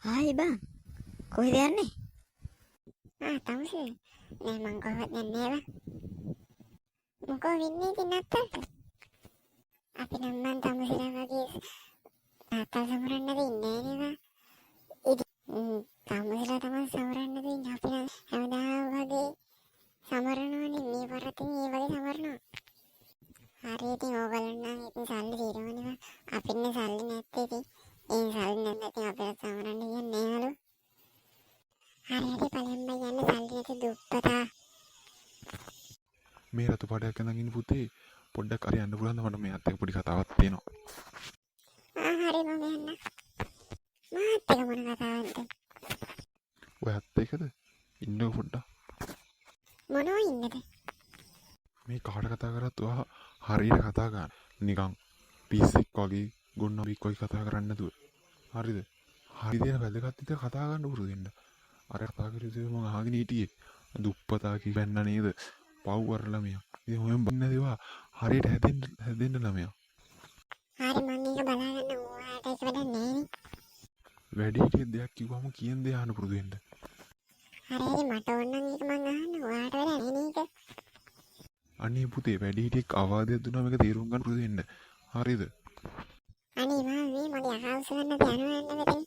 Hi බං, කොහෙද යන්නේ? ආ තමුසේ නෑ, මං කොහොමවත් යන්නේ නෑ බං. මොකෝ වෙන්නේ ඉතින් නත්තල්ට? අපි නම් බං තමුසේලා වගේ නත්තල් සමරන්න දෙන්නේ නෑ නේ බං. ඉතින් තමුසේලා තමයි සමරන්න දෙන්නේ. අපි නම් හැමදාම වගේ සමරනවනේ. මේ පාරත් ඉතින් ඒ වගේ සමරනවා. හරි, ඉතින් ඕගොල්ලන් නම් ඉතින් සල්ලි තියෙනවනේ බං. අපින්නේ සල්ලි නැත්තේ ඉතින්. ඒ සල්ලි නැත්නම් ඉතින් අපිට සමරන්න කියන්නේ නෑ හලෝ. හරි හරි, ඵලයන් බං යන්න සල්ලි නැති දුප්පතා. මේ රතු පාටයක් ඇඳන් ඉන්න පුතේ, පොඩ්ඩක් හරි යන්න පුළුවන්ද? මට මෙයාත් එක්ක පොඩි කතාවක් තියෙනවා. ආ හරි, මම යන්න. මාත් එක මොන කතාවක්ද? ඔයත් එක්කද? ඉන්නකෝ පොඩ්ඩක්. මොනවා ඉන්නද? මේ කාට කතා කරත් ඔයා හරියට කතා කරන්න. නිකන් පිස්සෙක් වගේ, ගොන්නොබෙක් වගේ කතා කරන්නේ නැතුව. හරිද? හරි දේට වැදගත් විදිහට කතා කරන්න පුරුදු වෙන්න. අර කතා කරපු දේ මං අහගෙන හිටියේ. දුප්පතා කියන්න නේද? පව් අර ළමයා. ඉතින් ඔයම බින්න දේවා හරියට හැදෙන්න හැදෙන්න ළමයා. හරි, මං ඒක බලාගන්න. ඔයාට ඒක වැඩක් නෑනේ. වැඩිහිටියෙක් දෙයක් කිව්වම කියන දේ අහන්න පුරුදු වෙන්න. හරි හරි, මට ඕන නම් ඒක මං අහන්න. ඔයාට වැඩක් නෑනේ ඒක. අනේ පුතේ, වැඩිහිටියෙක් අවවාදයක් දුන්නාම ඒක තේරුම් ගන්න පුරුදු වෙන්න. හරිද? අනේ මා, මේ මගේ අහවුස ගන්න අපි යනවා යන්න මෙතන.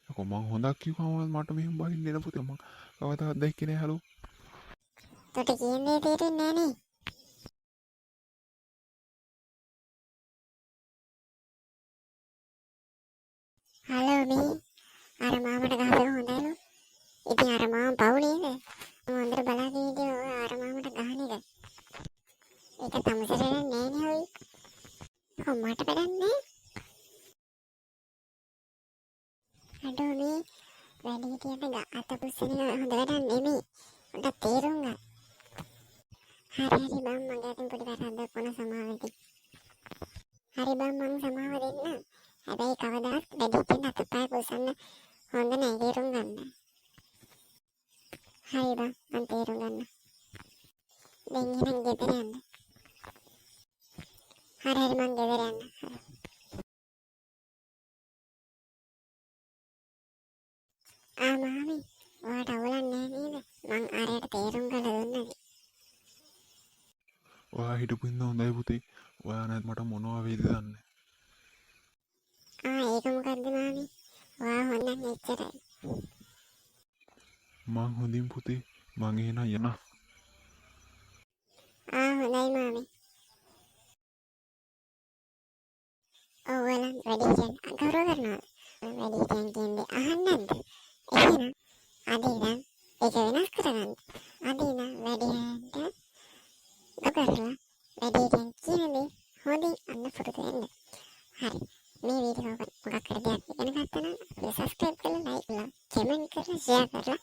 යකෝ, මං හොඳක් කිව්වම මට මෙහෙම බහින්න එන පුතේ, මං කවදාවත් දැක්කේ නෑ හලෝ. තොට කියන දේ තේරෙන්නේ නෑනේ. හලෝ, මේ අර මාමට ගහපු හොඳයිලු. ඉතින් අර මාම පව් නේද? මම හොඳට බලාගෙන හිටියේ ඔය අර මාමට ගහන එක. ඒක තමුසෙට නෑනේ ඔයි. කො මට වැඩක් නෑ. අඩෝ, මේ වැඩිහිටියන්ට අත පුස්සන එක හොඳ වැඩක් නෙමෙයි. පොඩ්ඩක් තේරුම් ගන්න. හරි හරි බං, මගේ අතින් පොඩි වැරද්දක් වුණා, සමාව ඉතින්. හරි බං, මං සමාව දෙන්නම්. හැබැයි කවදාවත් වැඩිහිටියන්ට අතපය පුස්සන්න හොඳ නෑ, තේරුම් ගන්න. හරි බං, මං තේරුම් ගන්න. දැන් එහෙනම් ගෙදර යන්න. හරි හරි, මං ගෙදර යන්න. හරි. ආ මාමේ, ඔයාට අවුලක් නෑ නේද? මං අරයට තේරුම් කරලා දුන්නද? ඔයා හිටපු හින්දා හොඳයි පුතේ. ඔයා නැත් මට මොනවා වෙයිද දන්නේ. ආ ඒක මොකද්ද මාමේ? ඔයා හොඳ නම් එච්චරයි. මං හොඳින් පුතේ. මං එහෙනම් යනවා. ආ හොඳයි මාමේ. ඔව්, ඔයාලා වැඩිහිටියන් ගෞරව කරනවද? වැඩිහිටියන් කියන දේ අහන්නේ නැද්ද? එහෙනම් අද ඉඳන් ඒක වෙනස් කරගන්න. අද ඉඳන් වැඩිහිටියන්ට ගරු කරලා වැඩිහිටියන් කියන දේ හොඳින් අහන්න පුරුදු වෙන්න. හරි. මේ වීඩියෝ එක මොකක් හරි දෙයක් ඉගෙන ගත්තා නම් අපිව සබ්ස්ක්‍රයිබ් කරලා, ලයික් කරලා, කමෙන්ට් කරලා, ෂෙයා කරලා